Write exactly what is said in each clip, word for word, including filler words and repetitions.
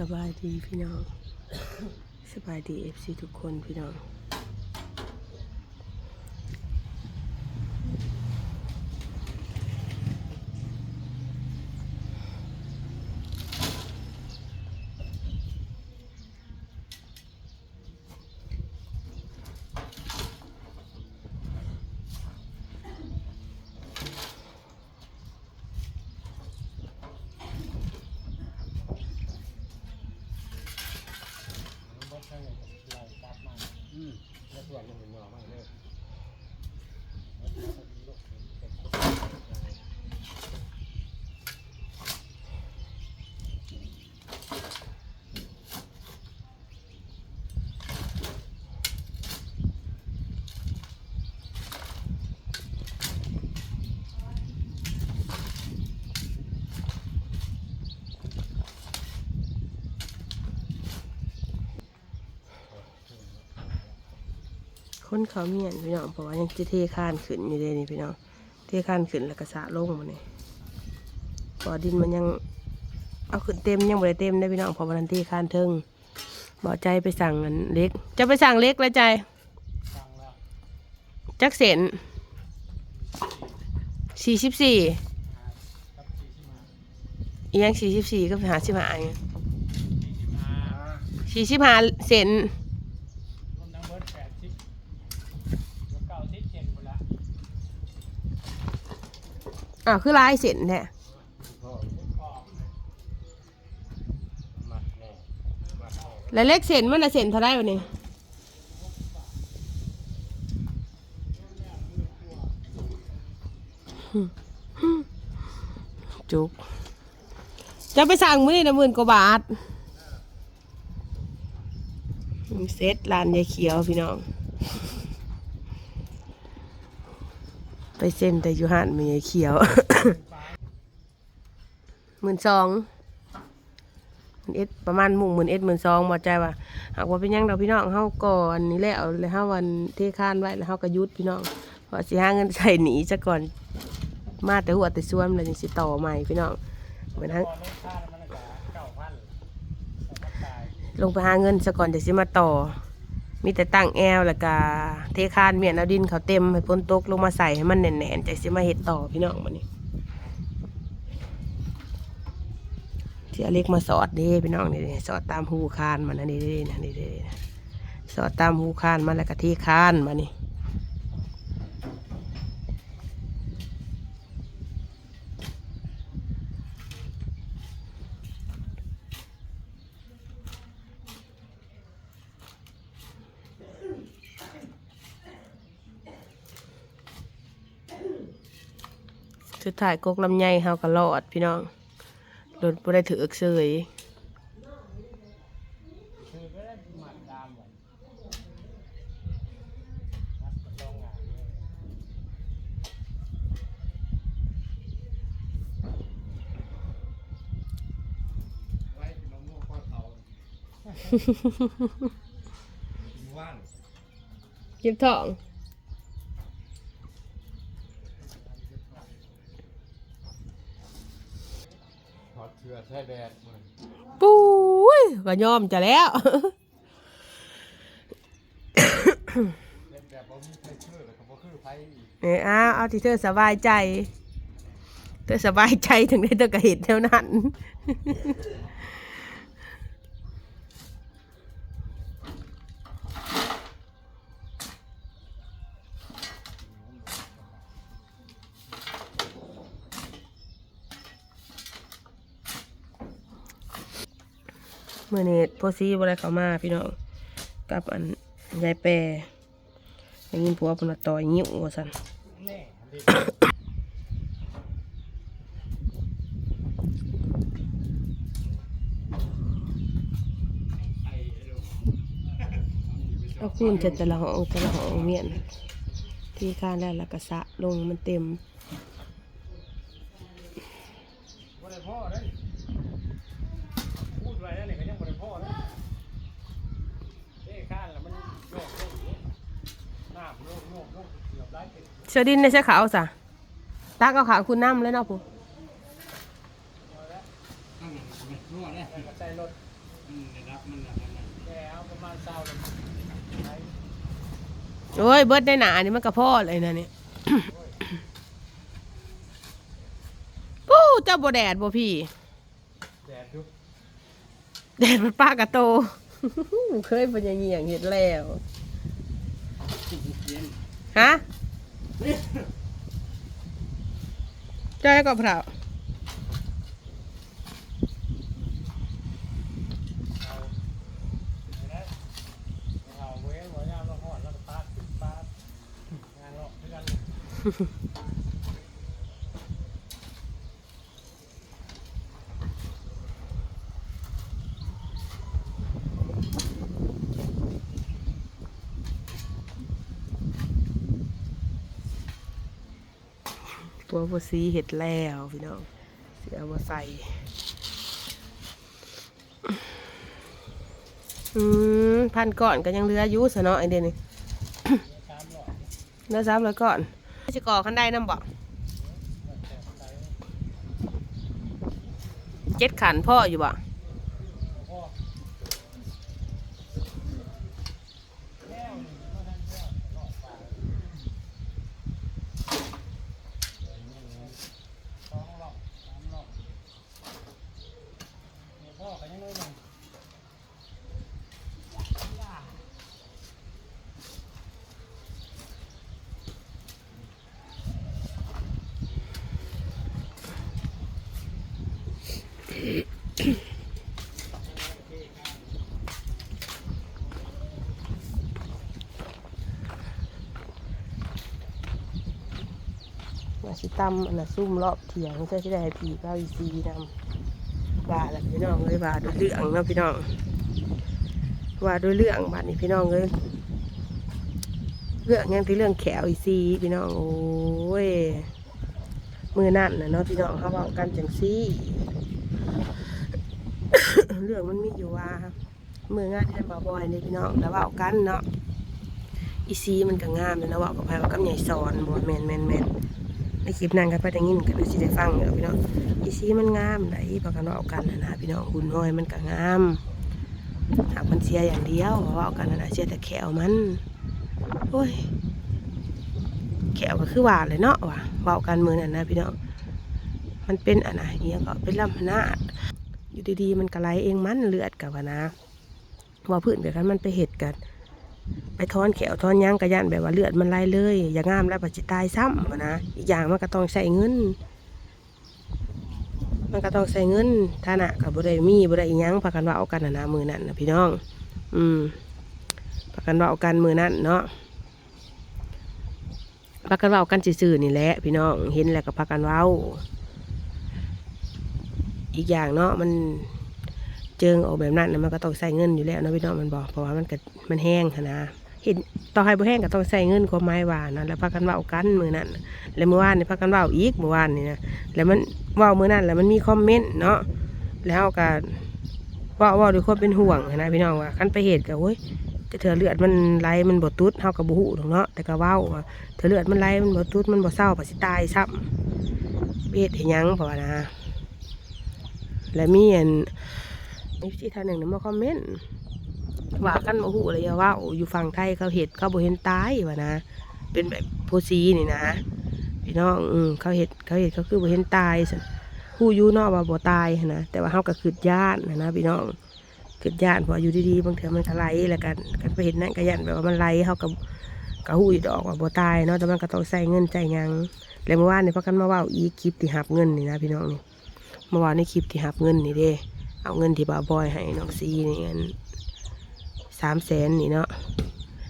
สบายดีพี่น้อง สบายดี เอฟซี ทุกคนพี่น้อง คนเขาเมียนพี่น้อง เพราะว่ายังจะเทคานขึ้นอยู่เด้นี่พี่น้อง เทคานขึ้นแล้วก็สระลงมานี่ เพราะว่าดินมันยัง เอาขึ้นเต็มยังบ่ได้เต็มได้พี่น้อง เพราะว่านั้นเทคานเทิง บ่ใจไปสั่งอันเหล็ก จะไปสั่งเหล็กแล้วใจ จักเส้น สี่สิบสี่ อีหยัง สี่สิบสี่ กับ ห้าสิบห้า อีหยัง สี่สิบห้า เส้น อ้าว คือหลายเส้นแท้ และเหล็กเส้นมันน่ะเส้นเท่าใดวะนี่ จุก จะไปสั่งมื้อนี้นะ หมื่นกว่าบาท เสร็จร้านยายเขียวพี่น้อง ไปเซ็นแต่อยู่ห้านแม่ยายเขียว หมื่นสอง หมื่นเอ็ด ประมาณหมื่นเอ็ด หมื่นสอง บ่ใจว่า หากว่าเป็นหยังดอกพี่น้อง เฮาก่อนนี่แหละ เอาแล้วเฮาวันเทคานไว้ แล้วเฮาก็หยุดพี่น้อง ว่าสิหาเงินใช้หนี้ซะก่อน มาแต่หัวแต่สวนแล้วจั่งสิต่อใหม่พี่น้อง เหมือนทั้ง ลงไปหาเงินซะก่อน จั่งสิมาต่อ มีแต่ตั้งแอว แล้วก็เทคานเมียนเอาดินเขาเต็ม ให้ฝนตกลงมาใส่ให้มันแน่นๆ จั่งสิมาเฮ็ดต่อพี่น้องบัดนี้ สิเอาเหล็กมาสอดเด้พี่น้อง นี่ๆ สอดตามฮูคานมันนะ นี่ๆ นะ นี่ๆ นะ สอดตามฮูคานมัน แล้วก็เทคานบัดนี้ สุดท้ายกกลำไยเฮาก็รอดพี่น้อง หล่นบ่ได้ถือกเสย เก็บท้อง ถอดเสื้อใส่แดดมัน ปุ้ย ก็ยอมจะแล้ว เฮ็ดแบบบ่มีใครเชื่อแล้วก็บ่คือไผอีก เออ เอา เอาที่เธอสบายใจ เธอสบายใจถึงได้เธอก็เฮ็ดแนวนั้น มื้อนี้พ่อซีบ่ได้เข้ามาพี่น้อง กับอันยายแปร ได้ยินผัวเพิ่นว่าต่อยงิ้วว่าซั่น เอาคูณใส่แต่ละห้อง แต่ละห้องเมียน เทคานแล้ว แล้วก็สระลงมันเต็ม บ่ได้พอเด้ พูดไว้แล้วนี่ก็ยังบ่ได้พอเด้ เทคานแล้วมันโยกลงอยู่ น้ำโยก โยก โยกเกือบหลายเต็ม เสื้อดินในเสื้อขาวซะ ตักเอาขาวคุณน้ำเลยเนาะผู้ แล้วก็ใส่รถ โอ้ย เบิดได้หนานี่มันก็พอเลยนะเนี่ย ปู้ เจ้าบ่แดดบ่พี่ แดดอยู่ แดดมันปากกะโต เคยเป็นอย่างเงี้ยเห็ดแล้ว ฮะ เจ้าก็พระ ตัวบัวสีเห็ดแล้วพี่น้อง เสียบัวใส่ อืม พันก้อนก็ยังเหลืออยู่ซะเนาะ ไอ้เดี๋ยวนี้ เหลือสามร้อยก้อน สิก่อคันไดนำบ่ เจ็ดขันพออยู่บ่ ว่าสิตำอันน่ะซุ่มรอบเที่ยง เพื่อสิได้ให้พี่เขาอีซีนำ ว่าล่ะพี่น้องเอ้ย ว่าด้วยเรื่องเนาะพี่น้อง ว่าด้วยเรื่องบัดนี้พี่น้องเอ้ย เรื่องหยังที่เรื่องแขวอีซีพี่น้อง โอ้ย มื้อนั้นน่ะเนาะพี่น้อง เขาเว้ากันจังซี่ เรื่องมันมีอยู่ว่า มื้องานเฮือนบ่าวบอยนี่พี่น้อง แล้วเว้ากันเนาะ อีซีมันก็งามอยู่นะ เว้ากับไผ เว้ากับใหญ่สอนบ่ แม่นๆๆ ในคลิปนั้นก็ไปได้ยิน ก็น่าสิได้ฟังอยู่ดอกพี่น้อง อีซีมันงามได๋ พากันเว้ากันหั้นนะพี่น้อง หุ่นห้อยมันก็งาม หากมันเสียอย่างเดียว เว้ากันหั้นนะ เสียแต่แข้วมัน โอ้ย แข้วก็คือว่าแหละเนาะ ว่าเว้ากันมื้อนั้นนะพี่น้อง มันเป็นอันน่ะ อิหยังก็เป็นลำพนาด อยู่ดีๆ มันก็ไหลเองมัน เลือดก็ว่านะ ว่าพื้นก็คันมันไปเฮ็ดก็ไปถอนแข้วถอนหยังก็ย้านแบบว่าเลือดมันไหลเลย อย่างงามแล้วบัดสิตายซ้ำหั้นนะ อีกอย่างมันก็ต้องใช้เงิน มันก็ต้องใช้เงิน ฐานะก็บ่ได้มี บ่ได้อิหยัง พากันเว้ากันหั้นนะ มื้อนั้นนะพี่น้อง อืม พากันเว้ากันมื้อนั้นเนาะ พากันเว้ากันซื่อๆนี่แหละพี่น้อง เห็นแล้วก็พากันเว้า อีกอย่างเนาะ มันเจิงออกแบบนั้นน่ะ มันก็ต้องใช้เงินอยู่แล้วเนาะพี่น้อง แม่นบ่ เพราะว่ามันก็ มันแฮงหั้นนะ เห็น ต่อให้บ่แฮงก็ต้องใช้เงิน ความหมายว่านะ แล้วพากันเว้ากันมื้อนั้น แล้วมื้อวานนี่พากันเว้าอีก มื้อวานนี่นะ แล้วมันเว้ามื้อนั้น แล้วมันมีคอมเมนต์เนาะ แล้วเฮาก็เว้า เว้าด้วยความเป็นห่วงหั้นนะพี่น้อง ว่าคันไปเฮ็ดก็ โอ้ย แต่เทื่อเลือดมันไหลมันบ่ตุด เฮาก็บ่ฮู้ดอกเนาะ แต่ก็เว้าว่า ถ้าเลือดมันไหลมันบ่ตุดมันบ่เซา ก็สิตายซ้ำ ไปเฮ็ดให้หยัง เพราะว่านะ และมีอัน เอฟซี ท่านหนึ่งน่ะมาคอมเมนต์ ว่าคันบ่ฮู้แล้วอย่าเว้า อยู่ฝั่งไทยเขาเฮ็ด เขาบ่เห็นตาย ว่านะ เป็นแบบโพสีนี่นะ พี่น้อง อืม เขาเฮ็ด เขาเฮ็ด เขาคือบ่เห็นตาย ฮู้อยู่เนาะว่าบ่ตายหั้นนะ แต่ว่าเฮาก็คิดย้านหั้นนะพี่น้อง คิดย้าน เพราะอยู่ดีๆ บางเทื่อมันก็ไหล แล้วก็ คันไปเฮ็ดหยังก็ย้านแบบว่ามันไหล เฮาก็ ก็ฮู้อยู่ดอกว่าบ่ตายเนาะ แต่มันก็ต้องใช้เงินใช้หยัง แล้วเมื่อวานนี่พากันมาเว้าอีก คลิปที่รับเงินนี่นะพี่น้องนี่ เมื่อวานในคลิปที่รับเงินนี่เด้ เอาเงินที่บ่าวบอยให้น้องซีนี่ อัน สามแสนนี่เนาะ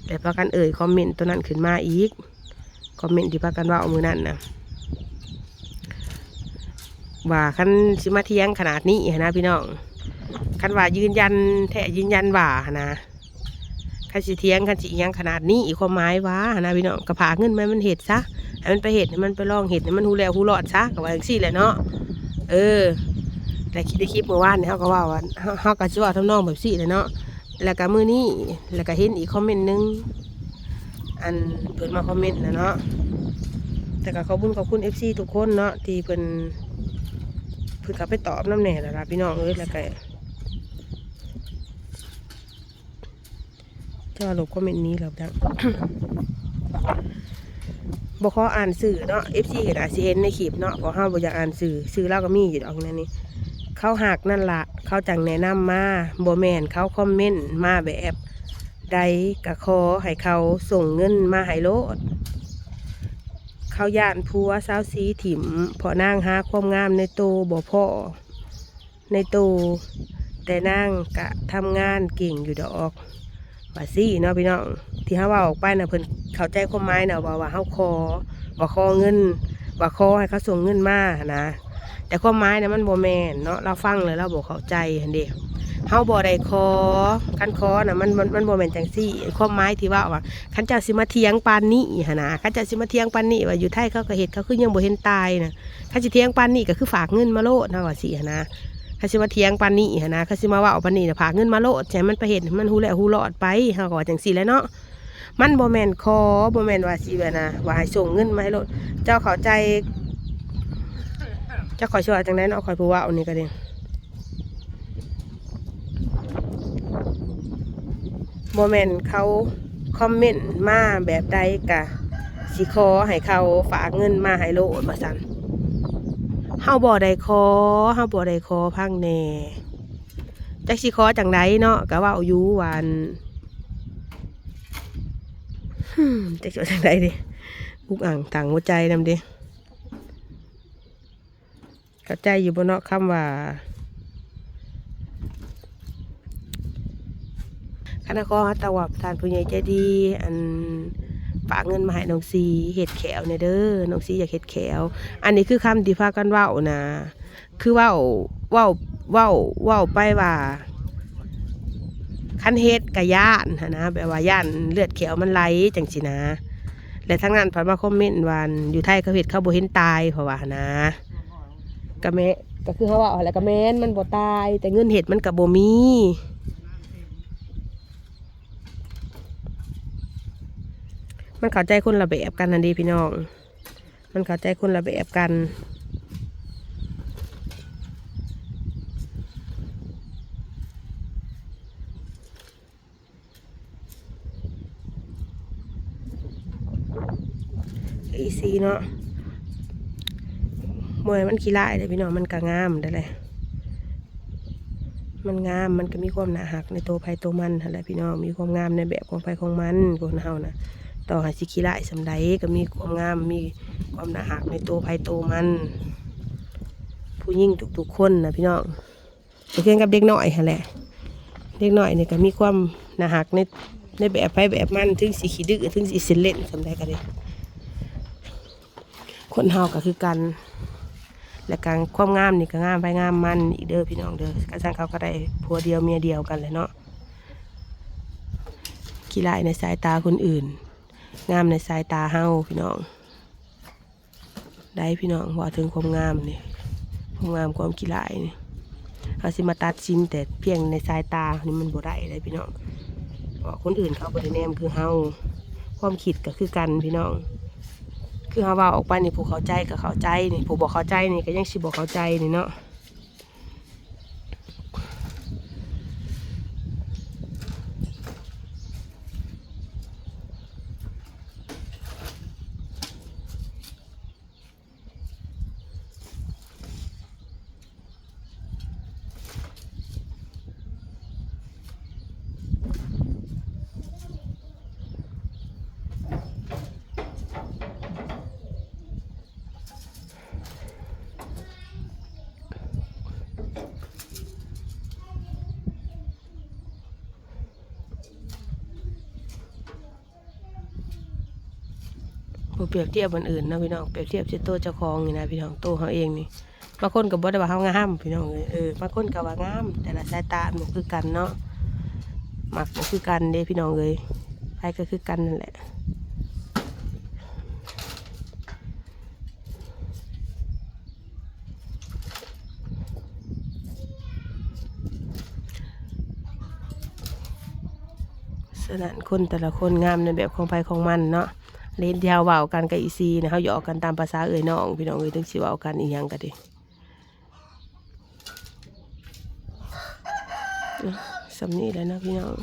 แล้วพากันเอ่ยคอมเมนต์ตัวนั้นขึ้นมาอีก คอมเมนต์ที่พากันเว้ามื้อนั้นน่ะ ว่าคันสิมาเถียงขนาดนี้หั้นนะพี่น้อง คันว่ายืนยันแท้ยืนยันว่าหั้นนะ คันสิเถียง คันสิอิหยังขนาดนี้ อีกความหมายว่าหั้นนะพี่น้อง ก็พาเงินมามันเฮ็ดซะ ให้มันไปเฮ็ด ให้มันไปลองเฮ็ด ให้มันฮู้แล้วฮู้รอดซะ ก็ว่าจั่งซี้แหละเนาะ เออ แต่คิดในคลิปเมื่อวานนี่ เฮาก็เว้าว่า เฮา เฮาก็สิเว้าทำนองแบบซี้แหละเนาะ แล้วก็มื้อนี้ แล้วก็เห็นอีกคอมเมนต์หนึ่ง อันเพิ่นมาคอมเมนต์นะเนาะ แต่ก็ขอบคุณ ขอบคุณ เอฟซี ทุกคนเนาะ ที่เพิ่น เพิ่นก็ไปตอบนำแหน่แล้วล่ะพี่น้องเอ้ย แล้วก็ จะว่าลบคอมเมนต์นี้แล้วจัง บ่ขออ่านชื่อเนาะ เอฟซี ก็น่าสิเห็นในคลิปเนาะ เพราะเฮาบ่อยากอ่านชื่อ ชื่อลาวก็มีอยู่ดอกนั่นนี่ เขาฮักนั่นล่ะ เขาจั่งแนะนำมา บ่แม่นเขาคอมเมนต์มาแบบใด ก็ขอให้เขาส่งเงินมาให้โลด เขาย้านผัวสาวสีถิ่ม เพราะนางหาความงามในโตบ่พ้อ ในโต แต่นางกะทำงานเก่งอยู่ดอก ว่าซี่เนาะพี่น้อง ที่เฮาเว้าออกไปน่ะ เพิ่นเข้าใจความหมายน่ะ ว่า ว่าเฮาขอ ว่าขอเงิน ว่าขอให้เขาส่งเงินมาหั้นนะ แต่ความหมายน่ะมันบ่แม่นเนาะ ลาวฟังแล้วลาวบ่เข้าใจหั้นเด้ เฮาบ่ได้ขอ คันขอน่ะมัน มัน มันบ่แม่นจั่งซี่ ความหมายที่เว้าว่า คันเจ้าสิมาเถียงปานนี้หั้นนะ คันเจ้าสิมาเถียงปานนี้ว่าอยู่ไทยเขาก็เฮ็ด เขาคือยังบ่เห็นตายน่ะ คันสิเถียงปานนี้ก็คือฝากเงินมาโลด เฮาว่าซี่หั้นนะ คันสิมาเถียงปานนี้หั้นนะ คันสิมาเว้าปานนี้น่ะ ฝากเงินมาโลด ให้มันไปเฮ็ด ให้มันฮู้แล้วฮู้รอดไป เฮาก็ว่าจั่งซี่แหละเนาะ มันบ่แม่นขอ บ่แม่นว่าสิแบบนะ ว่าให้ส่งเงินมาให้โลด เจ้าเข้าใจ เจ้าข้อยสิว่าจั่งใดเนาะ ข้อยผู้เว้านี่ก็ดี บ่แม่นเขาคอมเมนต์มาแบบใดกะสิขอให้เขาฝากเงินมาให้โลดว่าซั่น เฮาบ่ได้ขอ เฮาบ่ได้ขอ พังแหน่ จักสิขอจั่งใดเนาะ ก็เว้าอยู่ว่า อัน จักสิว่าจั่งใดเด้ อุกอั่งตังหัวใจนำเด้ เข้าใจอยู่บ่เนาะ คำว่า คันขอหาตะวอบท่านผู้ใหญ่ใจดี อัน ฝากเงินมาให้น้องสีเฮ็ดแข้วแหน่เด้อ น้องสีอยากเฮ็ดแข้ว อันนี้คือคำที่พากันเว้านะ คือเว้า เว้า เว้า เว้าไปว่า คันเฮ็ดก็ย้านหั้นนะ แบบว่าย้านเลือดแข้วมันไหลจั่งซี้นะ และทางนั้นเพิ่นมาคอมเมนต์ว่า อยู่ไทยเขาเฮ็ดเขาบ่เห็นตาย เพราะว่าหั้นนะ ก็แม่น ก็คือเฮาเว้าหั้นแหละ ก็แม่น มันบ่ตาย แต่เงินเฮ็ดมันก็บ่มี มันเข้าใจคนละแบบกันหั้นเด้พี่น้อง มันเข้าใจคนละแบบกัน อีซีเนาะ มวยมันขี้ร้ายเด้อพี่น้อง มันก็งามเด้อแหละ มันงาม มันก็มีความน่าฮักในตัวไผตัวมันหั้นแหละพี่น้อง มีความงามในแบบของไผของมัน คนเฮานะ ต่อให้สิขี้ร้ายส่ำใดก็มีความงาม มีความน่าฮักในตัวไผตัวมัน ผู้หญิงทุกๆคนนะพี่น้อง ก็คือกันกับเด็กน้อยหั้นแหละ เด็กน้อยนี่ก็มีความน่าฮักใน ในแบบไผแบบมัน ถึงสิขี้ดื้อ ถึงสิเส้นเล่นส่ำใดก็ดี คนเฮาก็คือกัน และการความงามนี่ก็งามไผงามมันอีกเด้อพี่น้องเด้อ ก็ซั่นเขาก็ได้ผัวเดียวเมียเดียวกันแหละเนาะ ขี้ร้ายในสายตาคนอื่น งามในสายตาเฮาพี่น้อง ได้พี่น้อง ว่าถึงความงามนี่ ความงามความขี้ร้ายนี่ เฮาสิมาตัดสินแต่เพียงในสายตานี่มันบ่ได้เลยพี่น้อง เพราะคนอื่นเขาบ่ได้แนมคือเฮา ความคิดก็คือกันพี่น้อง คือเฮาเว้าออกไปนี่ ผู้เข้าใจก็เข้าใจนี่ ผู้บ่เข้าใจนี่ก็ยังสิบ่เข้าใจนี่เนาะ บ่เปรียบเทียบคนอื่นเนาะพี่น้อง เปรียบเทียบใส่ตัวเจ้าของนี่นะพี่น้อง ตัวเฮาเองนี่ บางคนก็บ่ได้ว่าเฮางามพี่น้องเอ้ย เออ บางคนก็ว่างาม แต่ละสายตามันบ่คือกันเนาะ มักบ่คือกันเด้พี่น้องเอ้ย ไผก็คือกันนั่นแหละ ฉะนั้นคนแต่ละคนงามในแบบของไผของมันเนาะ เล่นที่เฮาเว้ากันกับอีซีนะ เฮาหยอกกันตามภาษาเอื้อยน้อง พี่น้องเอ้ย ถึงสิเว้ากันอีหยังก็ดี ส่ำนี้แหละเนาะพี่น้อง